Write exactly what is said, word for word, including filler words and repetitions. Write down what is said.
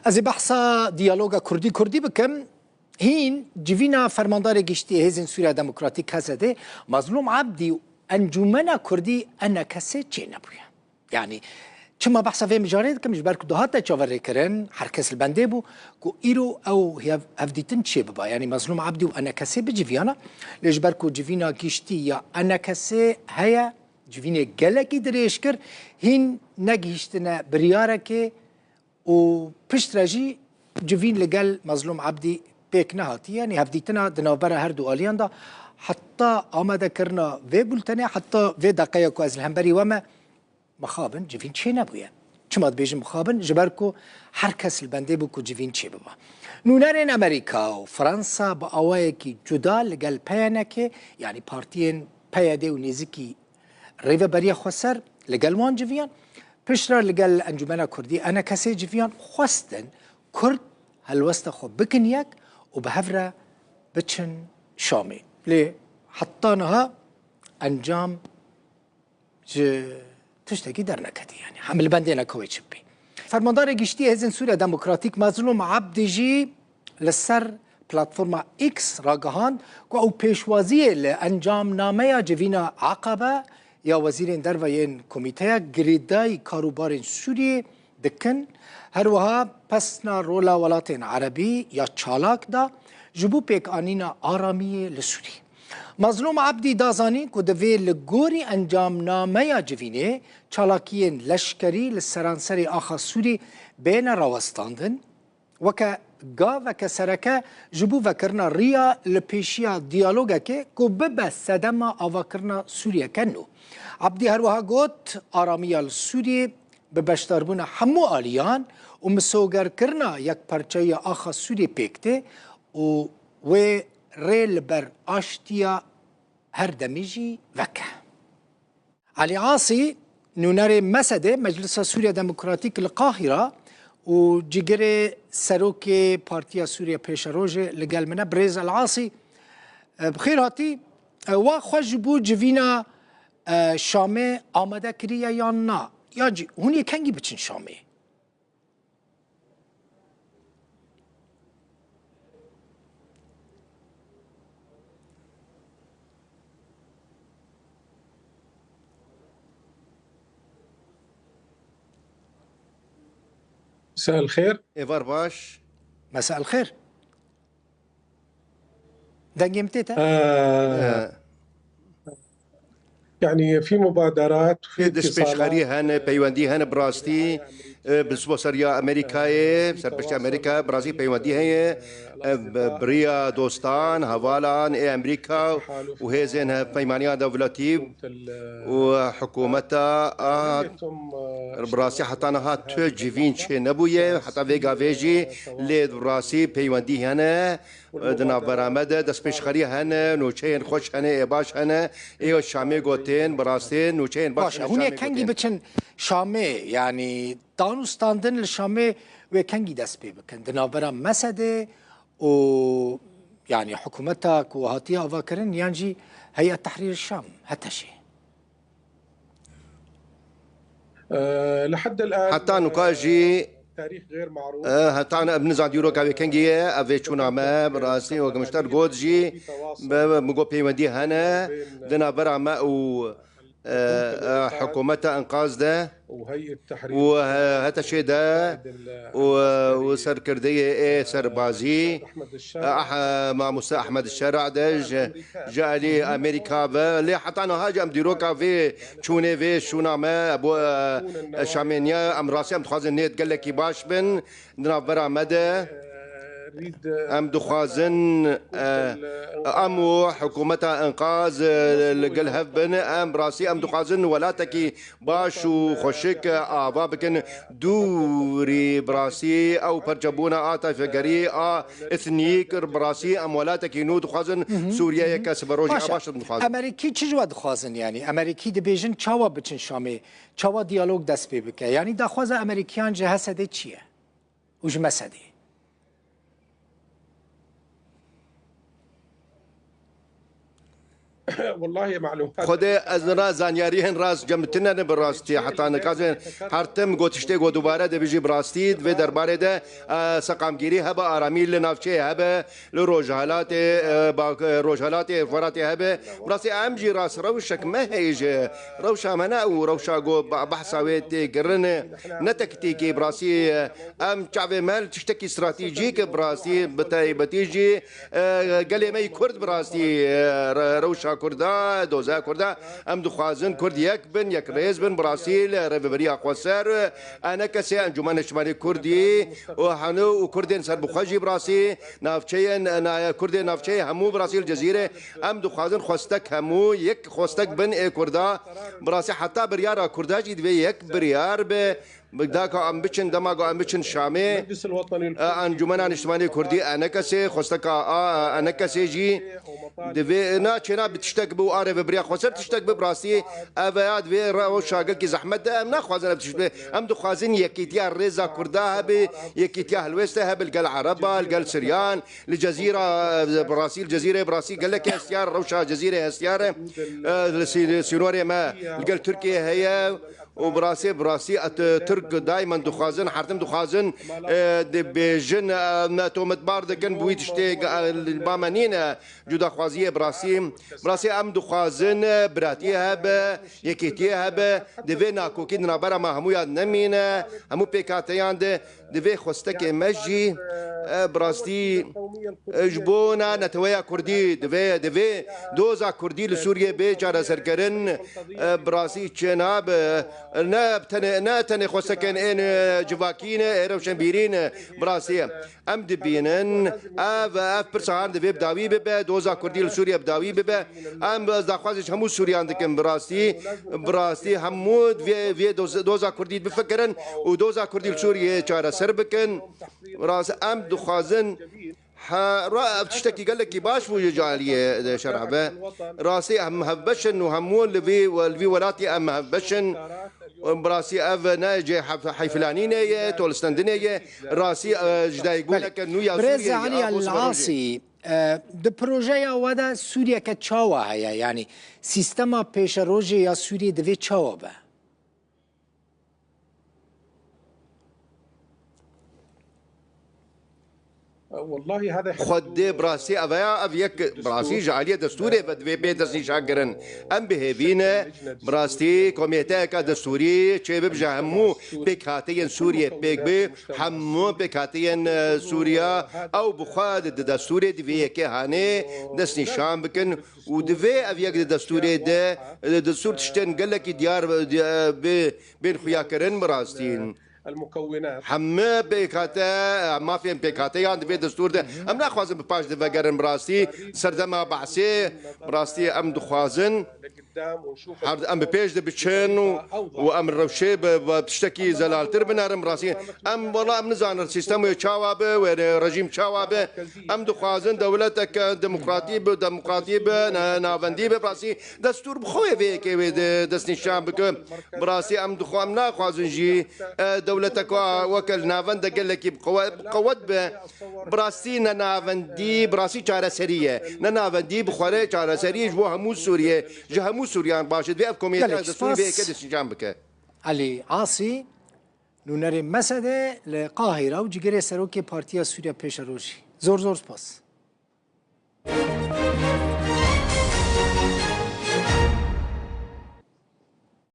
Ez ê behsa diyaloga Kurdî-Kurdî bikim. Hîn civîna fermandarê giştî yê Hêzên Sûriya Demokratîk, H S D, Mazlûm Ebdî û Encûmena Kurdî, E N K S, çênebûye. Yanî çima behsa vê mijarê dikim? Ji ber ku dihate çaverêkirin, her kes li bendê bû ku îro ew hev-, hevdîtin çêbiba. Yanî Mazlûm Ebdî û E N K S biciviyana. Lê ji ber ku civîna giştî ya E N K S heye, civînê gelekî dirêj kir, hîn negihîştine biryarekê û piştre jî civîn li gel Mazlûm Ebdî pêk nehatiye. Yanî hevdîtina di navbera her du aliyan de, heta amadekirina vê bultenê, heta vê deqeya ku ez li hemberî we me, mixabin civîn çênebûye. Çima dibêjim mixabin? Ji ber ku her kes li bendê bû ku civîn çêbiba. Nûnerên Amerîka û Fransa bi awayekî cuda li gel P Y N K, yanî partiyên P Y D û nêzikî Rêveberiya Xweser, li gel wan civiyan, piştre li gel Encûmena Kurdî, E N K S, civiyan, xwestin Kurd helwesta xwe bikin yek û bi hev re biçin Şamê. Lê heta niha encam ji tiştekî derneketî, yanî hem li bendê neke wê çi bibî. Fermandarê Giştî yê Hêzên Sûriya Demokratîk, Mazlûm Ebdî, jî li ser platforma X ragihand ku ew pêşwaziyê li encamnameya civîna Aqabe ya Wezîrên Derve yên Komîteya Girêdayî Karûbarên Sûriyê dikin. Her wiha pesna rola welatên erebî ya çalak da ji bo pêkanîna aramiyê li Sûriyê. Mazlûm Ebdî da zanîn ku divê li gorî encamnameya civînê çalakiyên leşkerî li seranserê axa Sûrî bêne rawestandin, weke gaveke sereke ji bo vekirina riya li pêşiya diyalogekê ku bibe sedema avakirina Sûriyeke nû. Ebdî her wiha got, aramiya li Sûriyê bi beşdarbûna hemû aliyan û misogerkirina yekparçeyiya axa Sûriyê pêk tê û wê rê li ber aştiya her demî jî veke. Elî Asî, nûnerê mesedê Meclisa Sûriya Demokratîk li Qahîra û cîgirê serokê Partiya Sûriya Pêşerojê li gel min e. Birêz El Asî, e, bi xêr hatî. E, wa xwe ji bo civîna, e, Şamê amade kiriye yan na? Ya jî hûn yê kengî biçin Şamê? مساء الخير. Êvar baş. Mesa el xêr. Dengê min tê te? Ee, Ee, يعني في مبادرات، في اتصالات. Destpêşxerî hene, peywendî hene bi rastî, e, bi bo seriya Amerîkayê, serpiştî Amerîka, bi rastî peywendî heye, e, bi, bi riya dostan, hevalan ê Amerîka û hêzên hevpeymaniya dewletî û hikûmeta a, bi rastî heta niha tu civîn çênebûye, heta vê gavê jî lê bi rastî peywendî hene. Di navbera me de destpêşxerî hene, nûçeyên xweş hene, ê baş hene, ê Şamê gotin, bi rastî nûçeyên baş Baş e, hene hûn ê Şamê kengî gotin. Biçin Şamê, yanî danûstandin li Şamê wê kengî dest pê bikin? Di navbera mesedê û, yanî hikûmeta ku hatiye avakirin, yan jî Heyet Tehrîr Şam, H T Ş? Ee, لحد الآن Heta nuka jî, تاريخ غير معروف. E, heta ne, em nizan dîroka wê kengî ye, ev vê çûna me, bi rastî, wek min ji te got jî, bi, bi, min got peywendî hene, di navbera me û, e, e, hikûmeta enqaz de û, e, H T Ş de û, û serkirdeyê ê serbazî, eh, Mamoste Ehmed Şer'a de ji, ji alî Amerîka ve. Lê heta niha jî em dîroka vê çûnê, vê şûna me bo, eh, Şamê niye. Em rastî em dixwazin nêt gelekî baş bin di navbera me de. Em dixwazin, eh, em û hikûmeta enqaz, eh, li gel hev bin. Em rastî em dixwazin welatekî baş û xweşik ava bikin dûrî bi rastî ew perçebûna a tayfegerî, a etnîk, bi rastî em welatekî nû dixwazin, Sûriyeyeke siberojî a baş em dixwazin. Emerîkî çi ji we dixwazin, yanî? Emerîkî dibêjin çawa biçin Şamê, çawa diyalog dest pê bike? Yanî daxwaza Emerîkiyan ji H S D çi ye? Û ji mesedê. Xwedê ez nira zanyariyên rast cem tine ne bi rastî. Heta nika zê her tim got tiştê got dubare dibijî bi rastî di vê derbarê de, e, seqamgirî hebe, aramî li navçeyê hebe, li rojhelatê, e, bak-, e, rojhelatê Firatê hebe. Bi rastî em jî rast rewşek me heye ji rewşa me ne û rewşa got ba-, behsa wê tê kirin ne tektîkî bi rastî, e, em çavê me li tiştekî stratejîk bi rastî bi taybetî jî e, gelê me yî Kurd bi rastî, e, re-, rewşa Kurda, doza Kurda, em dixwazin Kurd yek bin, yek rêz bin, bi rastî li rêveberiya xweser, e, ENKSê, Encûmena Niştimanî Kurdî û heno û Kurdên serbixwe jî bi rastî, navçeyên, e, na-, Kurdên navçeyê hemû bi rastî li Cezîrê, em dixwazin xwestek hemû yek xwestek bin ê Kurda, bi rastî heta biryara Kurda jî divê yek biryar be. Bi daka em biçin, dema ku em biçin Şamê, e, Encûmena Niştimanî Kurdî, ENKSê, xwesteka a, ENKSê jî divê, na çêna bi tiştek bi û a rêveberiya xweser tiştek bi, bi rastî ev ya divê rewşa gelkî zehmet de, em naxwazin ev tişt bi. Em dixwazin yekîtiya rêza Kurda hebe, yekîtiya helwêste hebe li gel Ereba, li gel Siryan, li Cezîra, e, bi rastî, li Cezîrê bi rastî gelekî hestiyar, rewşa Cezîrê hestiyar e, e, li sî-, sînorê me li gel Tirkiyê heye. Û bi rastî, bi rastî, et, Tirk daimen dixwazin, her tim dixwazin, e, dibêjin, e, me tometbar dikin, bi wî tiştê, e, li ba me nîne, cudaxwaziyê bi rastî. Bi rastî em dixwazin, e, biratiyê hebe, yekêtiyê hebe, divê nakokî di navbera me hemûya nemîne, hemû pêkhateyan de. Divê xwestekê me jî, e, bi rastî, e, ji bona neteweya Kurdî divê, divê doza Kurdî li Sûriyê bê çareserkirin, e, bi rastî çênabe, ne tenê, ne tenê xwestekên ên, e, civakî ne, ê rewşenbîrî ne, bi rastî em dibînin, ev, ev pirsa han divê bi dawî bibe, doza Kurdî li Sûriyê bi dawî bibe. Em, ez daxwazê ji hemû Sûriyan dikim, bi rastî, bi rastî hemû vê, vê doz-, doza Kurdî bifikirin û doza Kurdî li Sûriyê çareser bikin. Bi rastî em dixwazin he-, ra-, ev tiştekî gelekî baş bû ji aliyê de şerh be. Rastî em hevbeş in û hemû li vî, li vî welatî em hevbeş in. Bi rastî ev ne cê hef-, heyfilanînê ye, tolistendinê ye. Rastî, e, ji dayikbûneke nû ya Sûriyê ye, Birêz Elî a, El Asî, e, di projeya we de Sûriyeke çawa heye? Yanî sîstema pêşerojê ya Sûriyê divê çawa be? Xwedê bi rastî ev ya, ev yek bi rastî ji aliyê destûrê ve divê bê destnîşankirin. Em bi hêvî ne, bi rastî komîteyeke destûrî çêbibe ji hemû pêkhateyên Sûriyê pêk be, hemû pêkhateyên, e, Sûriya ew bi xwe di, di destûrê di vê yekê hanê destnîşan bikin û divê ev yek di destûrê de, e, destûr tiştên gelekî diyar, e, bi, bên xuyakirin bi rastî. Hemû pêkhate, mafên pêkhateyan di vê destûr de. Em naxwazin bi paş de vegerin bi rastî. Serdema behsê, bi rastî em dixwazin her em bi pêş de biçin û, û em rewşê bi, bi tiştekî zelaltir binerin bi rastî. Em, wela em nizanin sîstem wê çawa be, wê re-, rejîm çawa be. Em dixwazin dewleteke demokratî be, demokratî be, ne-, navendî be, bi rastî destûr bi xwe vê yekê wê de destnîşan bike. Bi rastî em dixwe-, em naxwazin jî, e, dewleteke weke li navenda gelekî bi qewe-, bi qewet be. Bi rastî ne navendî, bi rastî çareserî ye. Ne navendî bi xwe re çareserî ji bo hemû Sûriyê, ji hemû Sûriyan baş e. Divê ev komîte Gelek destûrî vê yekê spas. destnîşan bike. Elî Asî, nûnerê mesedê li Qahîra û cigirê serokê Partiya Sûriya Pêşerojî. Zor zor spas.